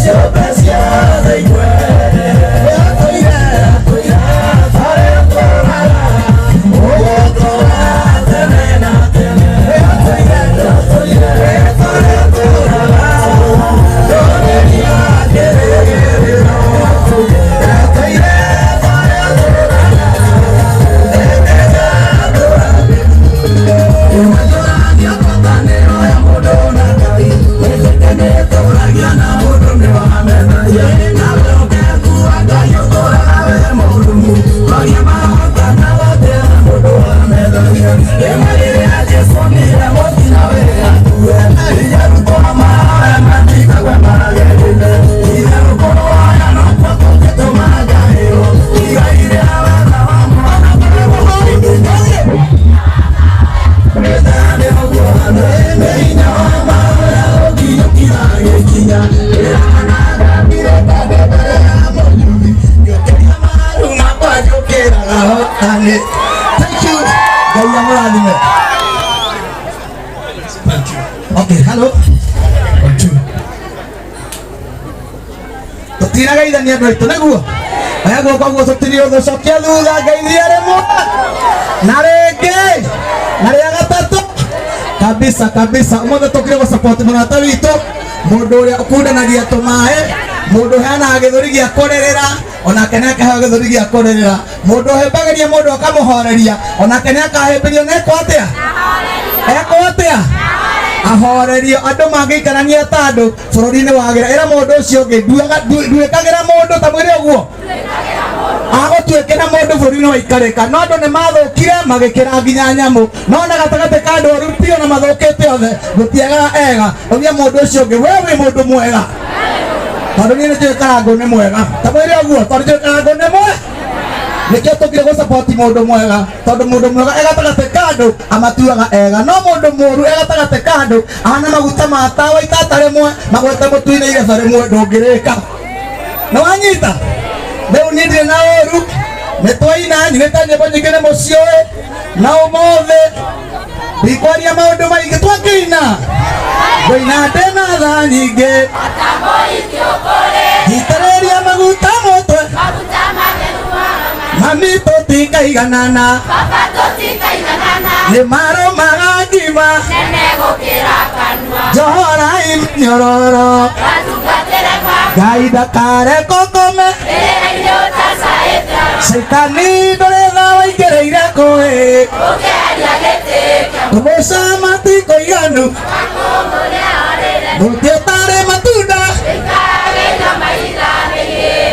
Thank you. Ngai amũrathime. Thank you. Okay, hello. One, two. Tũtiragaithania andũ aitũ nĩguo oya guoko guo tũtiri ũgũcokia thutha ngeithia rĩmwe na rĩngĩ na rĩa gatatũ kabisa kabisa. Ũmũthĩ tũkire gũ support mũrata witũ, mũndũ ũrĩa ũkundanagia tũmaĩ, mũndũ ũheanaga gĩthũri gĩa kũrĩrĩra, onake nĩ akaheo gĩthũri gĩa kũrĩrĩra, mũndũ ũhĩmbagĩria mũndũ akamũhoreria, onake nĩ akahĩmbĩrio. Na ekwo atĩa? Ekwo atĩa? Ahorerio. Andũ mangĩikarania ta andũ bũrũri-inĩ wagĩra. Ĩra mũndũ ũcio ũngĩ, nduĩkagĩra mũndũ, ta mwĩre ũguo agũtuĩkĩra mũndũ bũrũri-inĩ waikarĩka. No andũ nĩ mathũkire magĩkĩra nginya nyamũ, no na gatagatĩ ka andũ oru biũ na mathũkĩte othe gũtiagaga ega. Ũria mũndũ ũcio ũngĩ, we wĩ mũndũ mwega? Tondũ niĩ nĩ njũĩ Karangũ nĩ mwega. Ta mwĩre ũguo, tondũ njũĩ Karangũ nĩ mwega, nĩkĩo tũkire gũ support mũndũ mwega, tondũ mũndũ mwega e gatagatĩ ka andũ amatuaga ega, no mũndũ mũru e gatagatĩ ka andũ ahana maguta ma tawa itata rĩmwe magwete mũtu-inĩ ireba rĩmwe ndũngĩrĩka. Nĩ wanyita? Rĩu niĩ ndirĩ na ũru, nĩ twaina nyinĩte nyĩmbo nyingĩ nĩ mũciũĩ, na ũmũthĩ ndikwaria maũndũ maingĩ. Twakĩina ngũina ndĩna tha nyingĩ, itĩrĩria maguta mũtwe, mami tũtikaiganana, nĩ marũmaga ngima njohora imĩnyororo, Ngai ndakare kũkome, caitani ndũrĩ tha waingĩrĩire kũĩ kũmũcama ti kũiganu, mũtĩ ũtarĩ matunda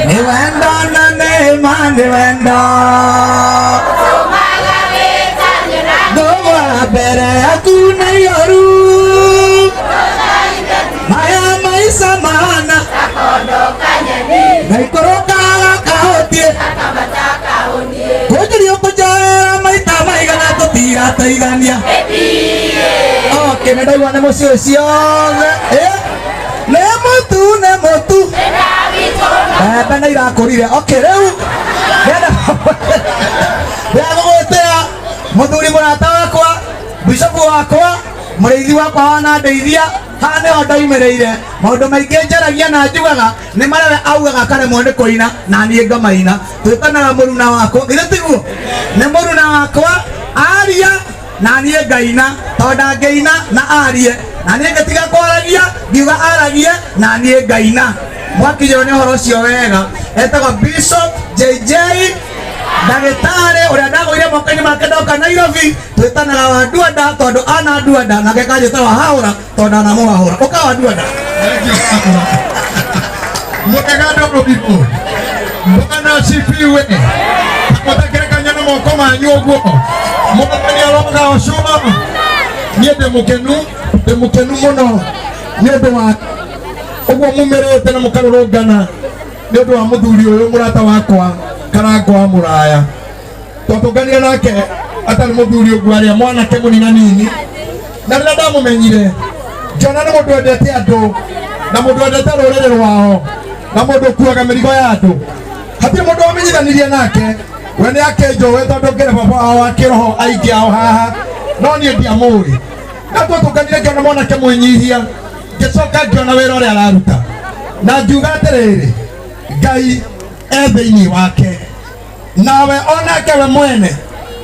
nĩ wendo na nĩma nĩ wendo ngũgwa mbere yaku na ioru maya maica mahana ngaikũrũkaga kahutie kũnjũrio kũnjoera maita maigana tũtirateithania. Okay, nĩ ndaigua nĩ mũciĩ ciothe. Nĩ mũtu, nĩ mũtu, mbembe nĩ irakũrire. Okay, rĩu ndĩrenda gũgwĩtĩra mũthuri mũrata wakwa, bishopu wakwa, mũrĩithi wakwa wanandeithia. Haha nĩho ndaumĩrĩire maũndũ maingĩ njaragia na njugaga nĩ marĩa we augaga akaremwo nĩ kũina na niĩ ngamaina. Twĩtanaga mũruna wakwa, githĩ tiguo? Nĩ mũruna wakwa, aria na niĩ ngaina, tondũ ndangĩina na arie na niĩ ngĩtiga kwaragia, ngiuga aragie na niĩ ngaina. Mwakinyĩrwo nĩ ũhoro ũcio wega. Etagwo Bishop JJ, ndagĩtarĩ ũrĩa ndagũire moko-inĩ make ndoka Nairobi. Twĩtanaga wa nduanda tondũ ana nduanda, nake kanjĩta wa haũra tondũ anamũhahũra. Ũka wa nduanda. Mũkega ndũrũbiko. Bwana asifiwe. Mũtakerekania na moko manyu ũguo. Mwathani arogocwo. Niĩ ndĩ mũkenu, ndĩ mũkenu mũno nĩ ũndũ wa ũguo mumĩrĩte na mũkarũrũngana nĩ ũndũ wa mũthuri ũyũ mũrata wakwa Karangũ wa Mũraya. Twatũnganire nake atarĩ mũthuri ũguo, arĩa mwanake mũninanini, na rĩrĩa ndamũmenyire ngĩona nĩ mũndũ wendete andũ na mũndũ wendete rũrĩrĩ rwao na mũndũ ũkuaga mĩrigo ya andũ. Hatirĩ mũndũ wamenyithanirie nake, we nĩ akĩnjũĩ tondũ ngĩrĩ baba wao wa kĩroho aingĩ ao haha, no niĩ ndiamũĩ. Na twatũnganire ngĩona mwanake mwĩnyihia, ngĩcoka ngĩona wĩra ũrĩa araruta. Na ngiuga atĩrĩrĩ, Ngai e thĩinĩ wake, nawe onake we mwene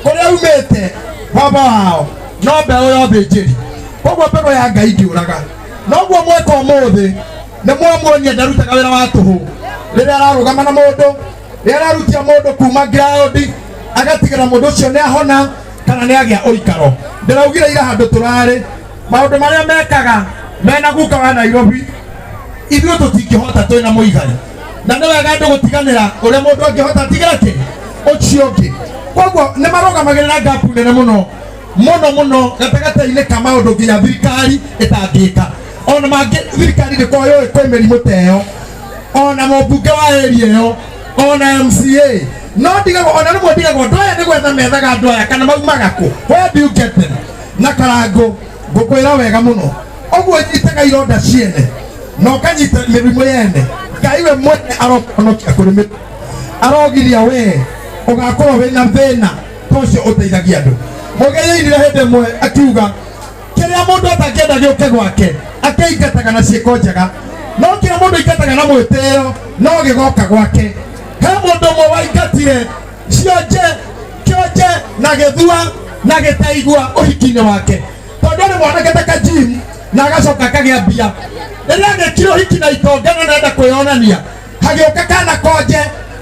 kũrĩa aumĩte baba wao no mbeũ ya ũthĩnjĩri. Koguo mbegũ ya Ngai ndĩũraga. Noguo mweka ũmũthĩ nĩ mwamuonia ndarutaga wĩra wa tũhũ. Rĩrĩa ararũgama na mũndũ, rĩrĩa ararutia mũndũ kuma ground, agatigĩra mũndũ ũcio nĩ ahona kana nĩ agĩa ũikaro. Ndĩraugire ira handũ tũrarĩ, maũndũ marĩa mekaga mena guka wa Nairobi, ithuĩ tũtingĩhota twĩna mũigai. Na nĩ wega andũ gũtiganĩra ũrĩa mũndũ angĩhota atigĩra kĩ ũcio ũngĩ. Koguo nĩ marũgamagĩrĩra ngapu nene mũno mũno mũno gatagatĩ-inĩ ka maũndũ nginya thirikari ĩtangĩka. Ona mangĩ thirikari ndĩkoragwo yũĩ kwĩ mĩrimũ ta ĩyo, ona mũmbunge wa area ĩyo, ona MCA no ndigagwo, ona rĩmwe ndigagwo andũ aya nĩ gwetha methaga andũ aya kana maumaga kũ, where do you get them? Na Karangũ ngũkwĩra wega mũno, ũguo nyitaga ironda ciene na ũkanyita mĩrimũ yene, Ngai we mwene arohonokia kũrĩ mĩrimũ, arogiria we ũgakorwo wĩna thĩna ta ũcio ũteithagia andũ. Mũgĩ yainire hĩndĩ ĩmwe akiuga kĩrĩa mũndũ atangĩenda gĩũke gwake akĩingataga na ciĩko njega, no kĩrĩa mũndũ aingataga na mwĩtĩo no gĩgoka gwake. He mũndũ ũmwe waingatire cionje kĩonje na gĩthua na gĩtaigua ũhiki-inĩ wake, tondũ arĩ mwanake ta kajim na agacoka akagĩa mbia. Rĩrĩa agĩkire ũhiki na itonga na nenda kwĩyonania, hagĩũka kana konje,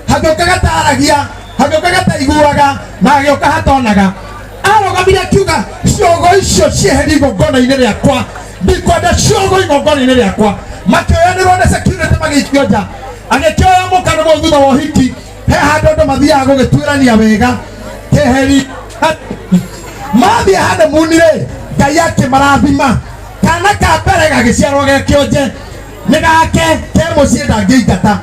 hagĩũka gataragia, hagĩũka gataiguaga na hagĩũka hatonaga. Arũgamire akiuga, ciongo icio cieherie igongona-inĩ rĩakwa, ndikwenda ciongo igongona-inĩ rĩakwa. Makĩoyanĩrwo nĩ security magĩikio nja. Agĩkĩoya mũka nĩguo thutha wa ũhiki he handũ andũ mathiaga gũgĩtuĩrania wega keheri. Mathiĩ honeymoon rĩ, Ngai akĩmarathima, kana ka mbere gagĩciarwo ge kĩonje, nĩ gake ke mũciĩ ndangĩingata.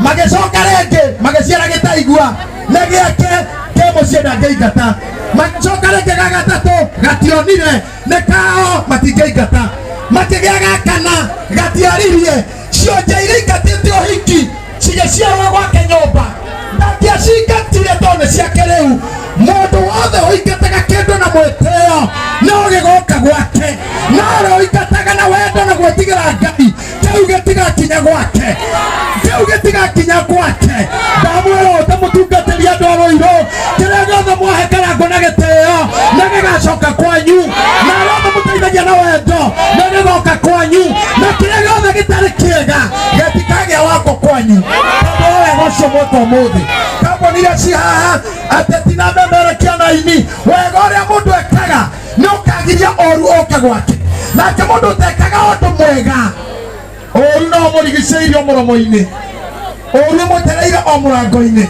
Magĩcoka rĩngĩ magĩciara gĩtaigua, nĩ gĩake ke mũciĩ ndangĩingata. Magĩcoka rĩngĩ ga gatatũ gationire, nĩ kao matingĩingata. Makĩgĩa ga kana gatiaririe, cionje iria ingatĩte ũhiki cigĩciarwo gwake nyũmba, ndangĩacingatire tondũ nĩ ciake. Rĩu mũndũ wothe ũingataga kĩndũ na mwĩtĩo no gĩgoka gwake, no ũrĩa ũingataga na wendo na gwĩtigĩra Ngai, kĩu gĩtigakinya gwake, kĩu gĩtigakinya gwake. Ndamwĩra ũũ ta mũtungatĩri andũ a Rũirũ, kĩrĩa gĩothe mwahe Karangũ na gĩtĩo nĩ gĩgacoka kwanyu, na arĩa othe mũteithagia na wendo nĩ gĩgoka kwanyu, na kĩrĩa gĩothe gĩtarĩ kĩega gĩtikagĩa wako kwanyu, tondũ wa wega ũcio mweka ũmũthĩ. Kambuni iria ci haha, ateti na memerekia na aini, wega ũrĩa mũndũ ekaga nĩ ũkagiria ũru ũke gwake, nake mũndũ ũtekaga ũndũ mwega, ũru no ũmũrigicĩirie o mũromo-inĩ, ũru ũmwetereire o mũrango-inĩ.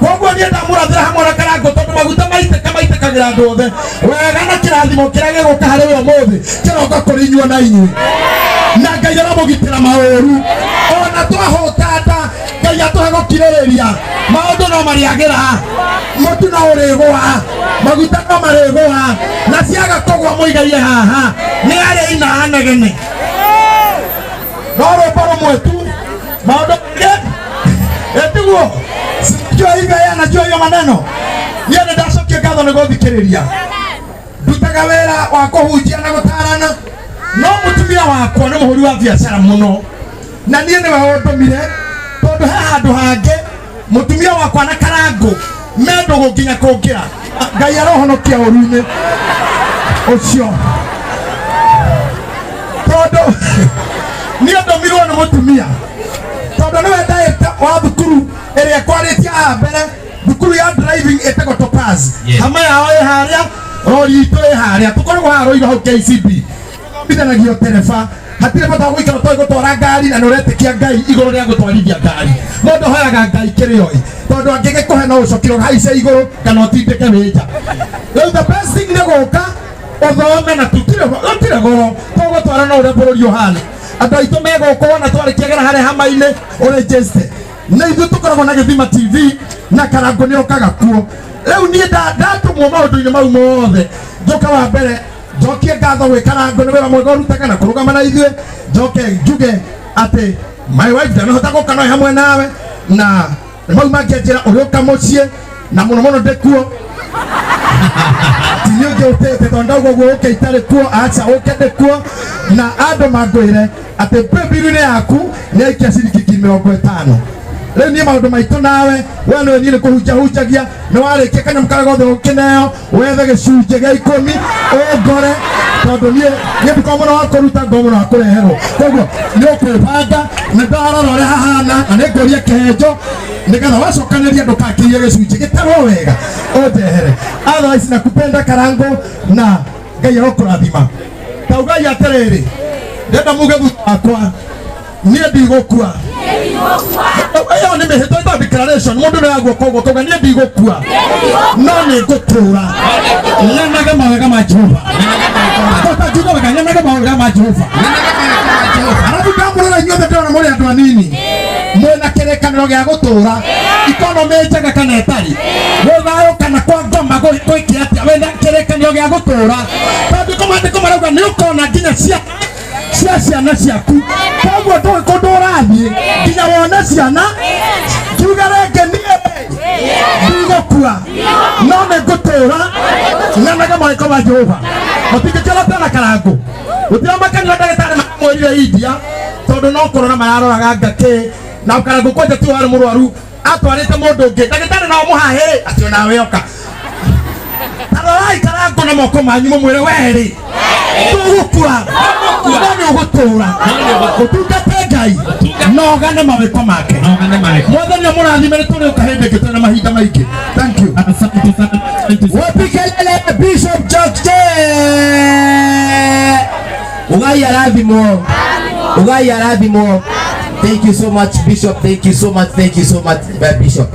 Koguo niĩ ndamũrathĩra hamwe na Karangũ, tondũ maguta maitĩka maitĩkagĩra andũ othe wega, na kĩrathimo kĩrĩa gĩgũka harĩ we ũmũthĩ kĩroka kũrĩ inyuĩ na inyuĩ, na Ngai aramũgitĩra maũru. Ona twahũta nda, Ngai atũhe gũkirĩrĩria, maũndũ no marĩagĩra, mũtu no ũrĩgũa, maguta no marĩgũa, na ciaga kũgũa mũigaire haha nĩ arĩa ina anegene. No rwĩmbo rũmwe tu, maũndũ mangĩ etiguo sijua hivyo, yeye anajua hiyo maneno. Niĩ nĩ ndacokia ngatho nĩ gũthikĩrĩria. Ndutaga wĩra wa kũhunjia na gũtarana, no mũtumia wakwa nĩ mũhũri wa biacara mũno, na niĩ nĩwe ũndũmire, tondũ he handũ hangĩ mũtumia wakwa na Karangũ me ndũgũ nginya kũngĩra. Ngai arohonokia ũru-inĩ ũcio, tondũ niĩ ndũmirwo nĩ mũtumia, tondũ nĩwe director wa thukuru ĩrĩa kwarĩtie haha mbere, thukuru ya driving ĩtagwo Topaz. Hama yao ĩ harĩa, rori itũ ĩ harĩa, tũkoragwo haha Rũirũ hau KCB, thomithanagio tereba. Hatirĩ bata wa gũikara ũtoĩ gũtwara ngari na nĩ ũretĩkia Ngai igũrũ rĩa gũtwarithia ngari. Mũndũ ahoyaga Ngai kĩrĩa oĩ, tondũ angĩgĩkũhe no ũcokire ũhaice igũrũ kana ũtindĩke wĩ nja. Rĩu the best thing nĩ gũka ũthome, na tũtirĩ goro tũgũtwara, no ũrĩa bũrũri ũhana, andũ aitũ megũkũ wona twarĩkia gera harĩa hama-inĩ ũrĩnjĩste nĩ ithuĩ tũkoragwo na Gĩthima TV na Karangũ nĩ okaga kuo. Rĩu niĩ ndatũmwo maũndũ-inĩ mau mothe, njoka wa mbere njokie ngatho gwĩ Karangũ nĩ wĩra mwega ũrutaga na kũrũgama na ithuĩ. Njoke njuge atĩ my wife ndanahota gũka no hamwe nawe, na mau mangĩanjĩra ũrĩũka mũciĩ na mũno mũno ndĩkuo. Tinyå ngä å tä te tondå ndauga guo å ke itarä kuo, aca å ke ndä kuo na andå mangwä re atä paybill-inĩ yaku nä aikia ciringi 50,000. Rĩu niĩ maũndũ maitũ nawe we nĩwe niĩ nĩ kũhunjahunjagia nĩ warĩkia kanyamũ karĩa gothe ũkĩneo wethe gĩcunjĩ gĩa ikũmi ũngore tondũ niĩ niĩ ndikoragwo mũno wa kũruta ngoragwo mũno wa kũreherwo koguo nĩ ũkwĩbanga na ndarora ũrĩa hahana na nĩ ngũria kĩhenjo nĩgetha wacokanĩria ndũkakirie gĩcunjĩ gĩtarwo wega ũndehere. Otherwise nakupenda, Karango, na Ngai arokũrathima. Taugai atĩrĩrĩ, ndenda muge thutha wakwa, niĩ ndigũkua. Ĩyo nĩ mĩhĩtwa ĩtagwo declaration. Mũndũ nĩ aguoka ũguo kauga, niĩ ndigũkua no nĩ ngũtũra nyenage mawega ma Jehova. Tũtangiuga wega, nyenage mawega ma Jehova. Arabu ndamũrora inyuothe ndĩrona mũrĩ andũ anini mwĩna kĩrĩkanĩro gĩa gũtũra ikonomĩ njega kana ĩtarĩ gwĩ thayũ kana kwa ngoma gwĩke atĩa wĩna kĩrĩkanĩro gĩa gũtũra tondũ kũmandĩko marauga nĩ ũkona nginya cia cia ciana ciaku koguo ndũĩ kũndũ ũrathiĩ nginya wone ciana. Kiuga rĩngĩ, niĩ ndigũkua no nĩ ngũtũra nyenage mawĩko ma Jehova. Mũtingĩkĩona tena Karangũ gũtiramakania ndagĩtarĩ maramwĩrire India tondũ no kũrora mararoraga ngakĩ na Karangũ kwanja ti warĩ mũrwaru atwarĩte mũndũ ũngĩ ndagĩtarĩ nao mũhahĩ atĩ onawe oka. Tarorai Karangũ na moko manyu mũmwĩre werĩ ndũgũkua no nĩ ũgũtũra ũtungate Ngai na ũgane mawĩko make. Mwathani amũrathime. Nĩ tũrĩũka hĩndĩ ĩngĩ twĩna mahinda maingĩ. Thank you. Asante sana. Asante sana. Wapi kelele Bishop George? Ugai arathimwo. Ugai arathimwo. Thank you so much, Bishop. Thank you so much. Thank you so much, Bishop.